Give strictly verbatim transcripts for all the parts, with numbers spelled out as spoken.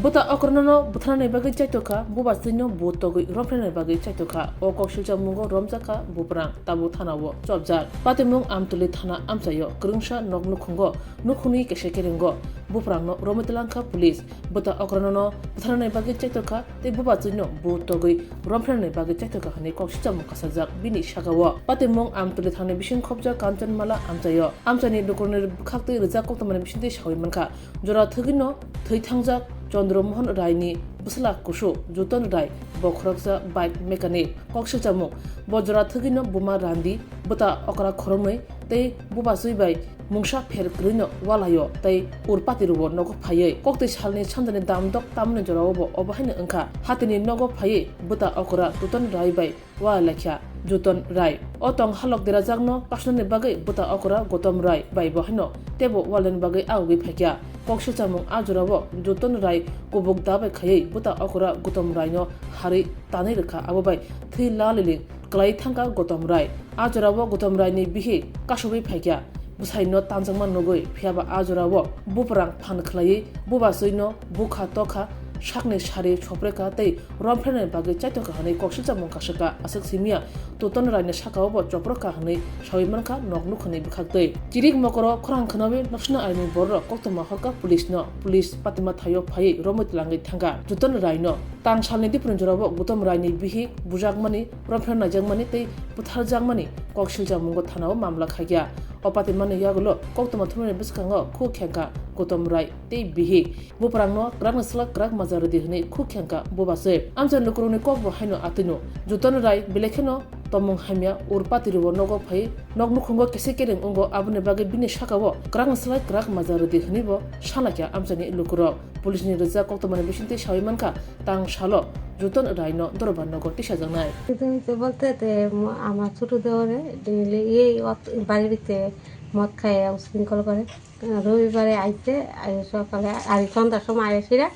Bwta okrano butharnani bagwi chaitokha, bubaswino bu togwi romphrenani bagwi chaitokha. O koksilchamungo romjakha Buprang, tabuk thanao chopjak. Patimung Amtuli thana amchaio kwrwngsa nok nukhungo nukhungni kese kerengo. Buprangno romwi twlangkha police. Bwta okrano butharnani bagwi chaitokha tei bubaswino bu togwi romphrenani bagwi chaitokha hwnwi koksilchamung kasajak bini sakao. Patimung Amtuli thani bising khopjak Kanchanmala amchaio. Amchaini lukurokni bwkhaktwi rijak koktwmani bisingtwi sawi mankha. Jora thwgwino thwi thangjak Chandra Mohan Raini bwsla kusu Juton Rai, bo khoroksa bike mechanic. Koksilchamung, bo jora thwgwino buma Randi, bwta okra khoroknwi tei bubaswi bai mungsa pher kwrwino walaio tei urpati rwo nogo phaiwi. Koktwi salni sanjani damdok tamni jorao bo obo haino wngkha. Hatini nogo phaiwi bwta okra Juton Rai bai walaikha Juton Rai. O tong halok derajakno kasnani bagwi bwta okra Gautam Rai bai bo haino teibo walnani bagwi agugwi phaikha. Koksilchamung, a jorao Juton Rai kubuk da bai khaiwi bwta okra Gautam Raino harwi tanwi rwkha, abo bai thwi laliling kwlai thangkha Gautam Rai. A jorao Gautam Raini bihik kasubwi phaikha. Bwsaino tanjakma nugwi, phiyaba a jorao Buprang phan khwlaiwi bubaswino bukha tokha, sakni sari soprekha tei romphrenani bagwi chaitokha hwnwi koksilchamung kasukha. Aswk simiya Juton Raini sakao bo choprokha hwnwi sawi mankha nok nukhungni bwkhaktwi. Chirik mokoro khorang khwnawi noksna aini bororok koktwma horkha police no. Police patima thaio phaiwi romwi twlangwi thangkha Juton Raino. Tang salni diphuru jorao Gautam Raini bihik bujakmani, romphrenai jakmani tei butharjakmani koksilchamungo thanao mamla khaikha. O patimani yagulo koktwma thumnani bwskango khuk khengkha Gautam Rai tei bihik. Buprangno kwrakni slak kwrak majra rwdi hwnwi khuk khengkha bubaswi. Amchaini lukurokni kokbo haino atwino. Juton Rai belai kheno tongmung hamya, urpati rwo nogo phai, nok nukhungo kese kereng wngo, aboni bagwi bini sakao kwrakni slai kwrak majra rwdi hwnwibo salaikha amchaini lukurok. Police ni rijak koktwmani bisingtwi sawi mankha, tang salo Juton Raino dorbar nogo tisajaknai. Juton Rai bolte te mo-, ama chutu deore daily ei ot-, bari bite mod khaya ushrinkol gore. Robibare aise, ai sokale, ai sonda somoy aisira,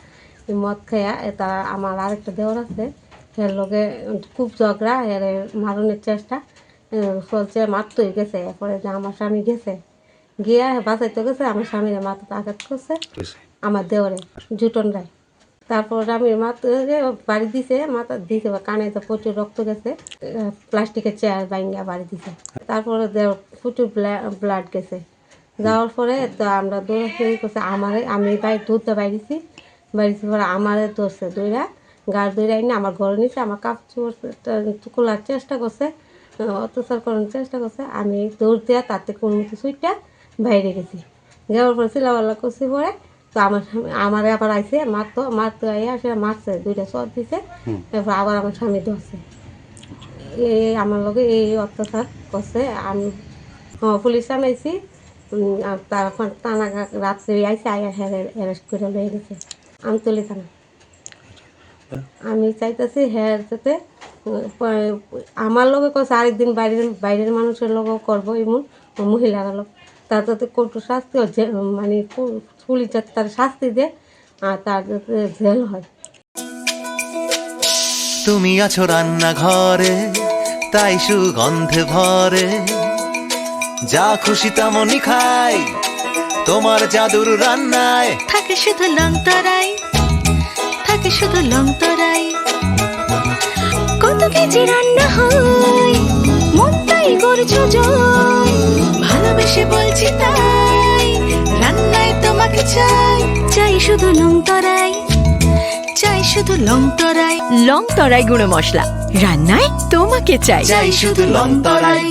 ei mod khaya, eta amar arekta dewar ase, her loge khub jhogda, here maronor chesta, eh, solche, martoi gese, erpore je amar swami gese, giya he basaito gese, amar swamire matat agat gorse, gese. Amar deware, Juton Rai. তারপর আমি মাত্র, এ, বাড়ি দিছে, মাথা দিছে, বা কানে তো প্রচুর রক্ত গেছে, এ, প্লাস্টিকের চেয়ার ভাঙ্গা বাড়ি দিছে। তারপরে দে-, প্রচুর ব্লা-, ব্লাড গেছে। যাওয়ার পরে তো আমরা দৌড়াদৌড়ি করছে, আমারে, আমি বাইরে দৌড়তে বাইরেছি, বাইরেছি পরে আমারে ধরছে, দৌড়া, গাড় দৌড়া এনে আমার ঘরে নিছে, আমার কাপড় চোপড়, এ, খোলার চেষ্টা করছে, এ, অত্যাচার করার চেষ্টা করছে। আমি দৌড় দেওয়া তাতে কোনো মতো ছুটটা বাইরে গেছি। যাওয়ার পরে চিল্লাপাল্লা করছি পরে তো আমার সামনে, আমারে আবার আইছে, মারতো, মারতো আইয়া সে মারছে, দুইটা চড় দিছে, হুম। এরপর আবার আমার স্বামী ধরছে। এই আমার লগে এই অত্যাচার করছে। আমি, হ, পুলিশ আনাইছি, উম, আর তারপর থানা রাত্রে আইছে, আইয়া হ্যাঁ অ্যারেস্ট করে লয়ে গেছে আমতলি থানা। আমি চাইতেছি হ্যাঁ যাতে, উম, প-, আমার লগে কইছে আরেকদিন বাইরের, বাইরের মানুষের লগেও করবো এমন, মহিলার লগে। তার যাতে কঠোর শাস্তি হয়, যে, মানে পু-, পুলিশ যাতে তার শাস্তি দেয়, আর তার যাতে জেল হয়। তুমি আছো রান্নাঘরে, তাই সুগন্ধে ভরে। যা খুশি তেমনই খাই, তোমার জাদুর রান্নায়। থাকে শুধু লং তরাই, থাকে শুধু লং তরাই। কত কেজি রান্না হয়, মনটাই করছো জয়। ভালোবেসে বলছি তাই, রান্নায় তোমাকে চাই। চাই শুধু লং তরাই, চাই শুধু লং তরাই। লং তরাই গুঁড়ো মশলা, রান্নায় তোমাকে চাই। চাই শুধু লং তরাই।